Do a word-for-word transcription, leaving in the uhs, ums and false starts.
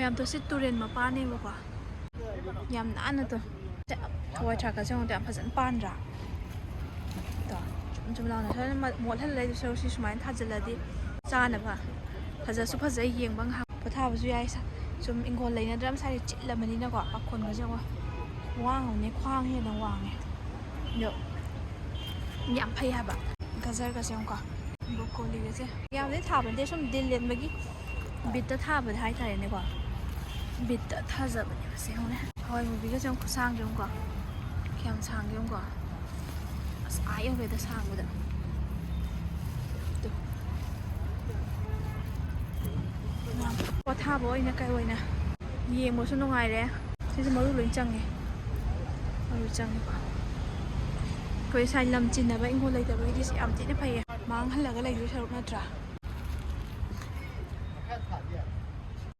ꯃꯌꯥꯝꯗꯣ ꯁꯤ ꯇꯨꯔꯦꯜ ꯃꯄꯥꯟꯅꯦꯕꯀꯣ꯫ ꯌꯥꯝ ꯅꯥꯟꯅ ꯇꯣ꯫ ꯍꯋꯥꯏ ꯊ꯭ꯔꯥꯛꯀꯁꯦ ꯌꯦꯡꯉꯣ, ꯌꯥꯝ ꯐꯖꯅ ꯄꯥꯟꯗ꯭ꯔꯥ? ꯇꯣ, ꯆꯨꯝ ꯆꯨꯝ ꯂꯥꯎꯅ ꯁꯨꯃꯥꯏꯅ ꯃ-, ꯃꯣꯠꯍꯜꯂ ꯂꯩꯗꯣꯏ ꯁꯔꯨꯛ ꯁꯤ ꯁꯨꯃꯥꯏꯅ ꯊꯥꯖꯤꯜꯂꯗꯤ ꯆꯥꯅꯕ꯫ ꯐꯖꯁꯨ ꯐꯖꯩ, ꯌꯦꯡꯕ ꯉꯥꯏꯍꯥꯛ ꯄꯣꯊꯥꯕꯁꯨ ꯌꯥꯏ꯫ ꯁ-, ꯁꯨꯝ ꯏꯪꯈꯣꯜ ꯂꯩꯅꯗ꯭ꯔꯥ ꯁ꯭ꯋꯥꯏꯗ ꯆꯤꯜꯂꯕꯅꯤꯅꯀꯣ꯫ ꯄꯥꯈꯣꯟꯒꯁꯦ ꯌꯦꯡꯉꯣ, ꯈ꯭ꯋꯥꯡ ꯑꯃꯅꯦ, ꯈ꯭ꯋꯥꯡ ꯍꯦꯟꯅ ꯋꯥꯡꯉꯦ꯫ ꯑꯗꯣ ꯌꯥꯝ ꯐꯩ ꯍꯥꯏꯕ꯫ ꯒꯖꯔꯒꯁꯦ ꯌꯦꯡꯉꯨꯀꯣ, ꯕ꯭ꯔꯣꯀꯣꯂꯤꯒꯁꯦ꯫ ꯌꯥꯝꯅꯗꯤ ꯊꯥꯕ ꯅꯠꯇꯦ, ꯁꯨꯝ ꯗꯤꯜ ꯂꯦꯟꯕꯒꯤ ꯕꯤꯠꯇ ꯊꯥꯕꯗ ꯍꯥꯏꯇꯥꯔꯦꯅꯦꯀꯣ꯫ ꯕꯤꯠꯇ ꯊꯥꯖꯕꯅꯦꯕ꯫ ꯁꯦ ꯌꯦꯡꯉꯨꯅꯦ, ꯍꯋꯥꯏ ꯃꯨꯕꯤꯒꯁꯦ ꯌꯥꯝ ꯈꯨꯁꯥꯡꯁꯦ ꯌꯦꯡꯉꯨꯀꯣ꯫ ꯀꯌꯥꯝ ꯁꯥꯡꯒꯦ ꯌꯦꯡꯉꯨꯀꯣ꯫ ꯑꯁ, ꯑꯥ ꯌꯧꯔꯦꯗ ꯁꯥꯡꯕꯗ꯫ ꯇꯨ꯫ ꯄꯣꯊꯥꯕ ꯑꯣꯏꯅ ꯀꯩ ꯑꯣꯏꯅ ꯌꯦꯡꯕꯁꯨ ꯅꯨꯡꯉꯥꯏꯔꯦ꯫ ꯁꯤꯁꯨ ꯃꯔꯨ ꯂꯣꯏ ꯆꯪꯉꯦ꯫ ꯃꯔꯨ ꯆꯪꯉꯦꯀꯣ꯫ ꯑꯩꯈꯣꯏ ꯁ꯭ꯋꯥꯏ ꯂꯝ ꯆꯤꯟꯅꯕ ꯏꯪꯈꯣꯜ ꯂꯩꯇꯕꯒꯤꯗꯤ ꯁꯤ ꯌꯥꯝ ꯊꯤꯅ ꯐꯩꯌꯦ꯫ ꯃꯥꯡꯍꯜꯂꯒ ꯂꯩꯗꯣꯏ ꯁꯔꯨꯛ ꯅꯠꯇ꯭ꯔꯥ?